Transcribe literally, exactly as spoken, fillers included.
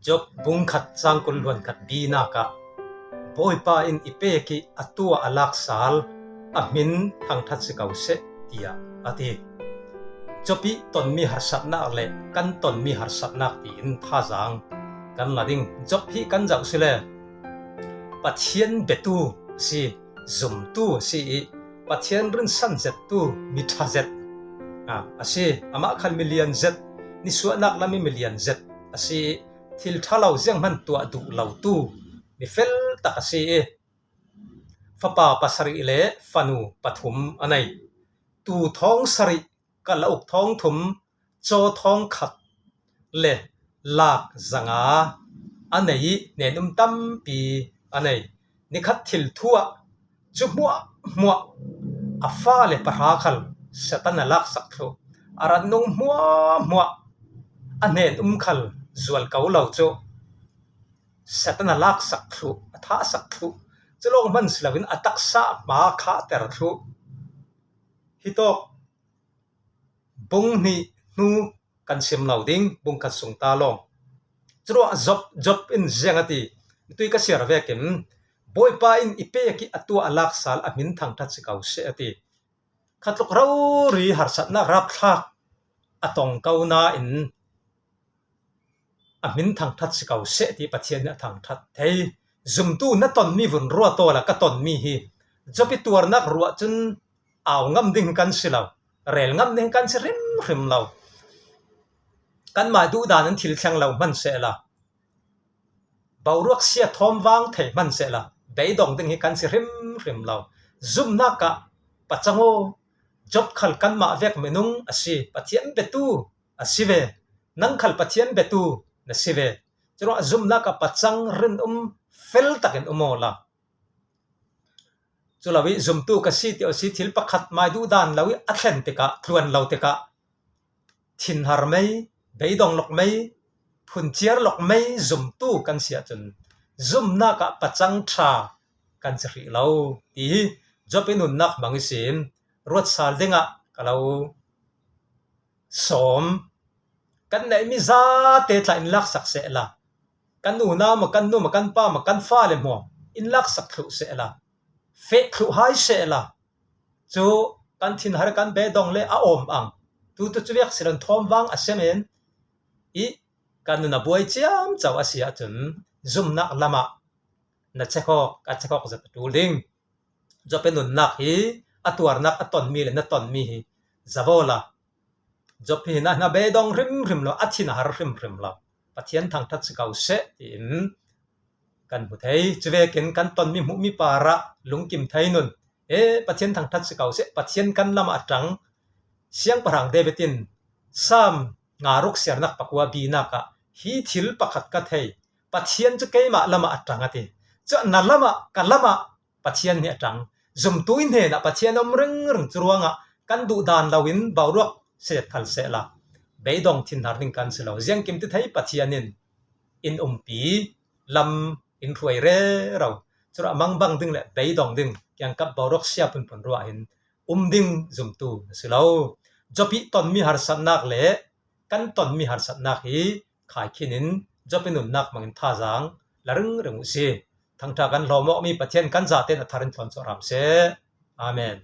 Job bung khat chang kul luan khat binak ah Bawipa in i pek i a tua a laksal a hmin thangthat si ko seh, tiah a ti. Job i tonmi harsatnak le kan tonmi harsatnak tiin thazaang kan la ding. Job hi kan zoh si le Pathian betu a si, zumtu a si i Pathian rinsan zettu mi ṭha zet a si. Amah khal milian zet, nisuahnak lam i milian zet a si i thil ṭha lo zianghman tuah duh lotu mi feltak a si i fapa pasarih le fanu pathum a nei. Tuu thawng sarih, ka la uk thawng thum, caw thawng khat le lak zanga a nei i hnenum tampi a nei. Nikhat thil thu ah cu hmuahhmuah a fale pahra khal Satan a laksak thluh. A rat nung hmuahhmuah a hnenum khal zual ko lo cu Satan a laksak thluh, a thahsak thluh. Cu lawng hman si loin a taksa hma khahter thluh. Hitawk bung hnih hnu kan sim lo ding, bung khat sung ta lawng. Curuah Job, Job in ziang a ti, tui ka siar vekin Bawipa in i pek i a tua a laksal a hmin thangthat si ko seh a ti. Khatluk rori harsatnak rapthlak a tong ko nain a hmin thangthat si ko seh ti Pathian nih a thangthat thei. Zumtu na tonmi vun ruat awla ka tonmi hi Job i tuarnak ruah cun au ngam ding kan si lo, rel ngam ding kan si hrimhrim lo. Kanmah duhdan in thil thleng lo hman sehla, boruak sia thawmvang thei hman sehla, beidong ding hi kan si hrimhrim lo. Zumnak ah pacang aw, Job khal kanmah vek minung a si, Pathian betu a si ve. Nang khal Pathian betu na si ve. Curuangah zumnak ah pacang rinum fel takin um awla. Cu lo i zumtu ka si ti aw si, thil pakhat mai duhdan lo i a thlen tikah, tluan lo tikah, thinhar mei, beidong lok mei, phunciar lok mei zumtu kan si ahcun zumnak ah pacang ṭha kan si hrih lo ti hi Job i nunnak hmang ihsin ruat sal dingah ka lo sawm. Kan neihmi zate tla in laksak sehla, kan unau maw, kan nu maw, kan pa maw, kan fale maw, in laksak thluh sehla, feh thluh hai sehla, cu kan thinhar, kan beidong le a awm ang. Tutu cu vek si lo, thawmvang a si men i kan nun a buai ciamco a si ahcun zumnak lamah na chekhawk, a chekhawk zet a ṭul ding. Job i nunnak hi a tuarnak a tonmi le na tonmi hi zoh awla. Job hi hna hna beidong hrimhrim lo, a thinhar hrimhrim lo. Pathian thangthat si ko seh tiin kan hmu thei. Cuvekin kan tonmi hmuhmi parah lungkim thei nun. E, Pathian thangthat si ko seh, Pathian kan lamah a ṭang. Siangpahrang David in Sam nga ruk siarnak pakua binak ah hi thil pakhat ka thei, Pathian cu keimah lamah a ṭang a ti. Cu na lamah, ka lamah Pathian nih a ṭang. Zumtu i hnenah Pathian a um ringring, cu ruangah kan duhdan loin boruak set khal sehla, beidong thinhar ding kan si lo. Ziangkim ti thei, Pathian in in umpi lam in hruai rero. Curuah mangbang ding le beidong ding, kiangkap boruak sia phunphun ruah hin um ding zumtu na si lo. Job i tonmi harsatnak le kan tonmi harsatnak hi khaikhin in Job i nunnak hmangin thazaang la ringring uh si. Thangṭha kan hlawm awkmi Pathian kan zatein a thar in thlawn cawhram seh. Amen.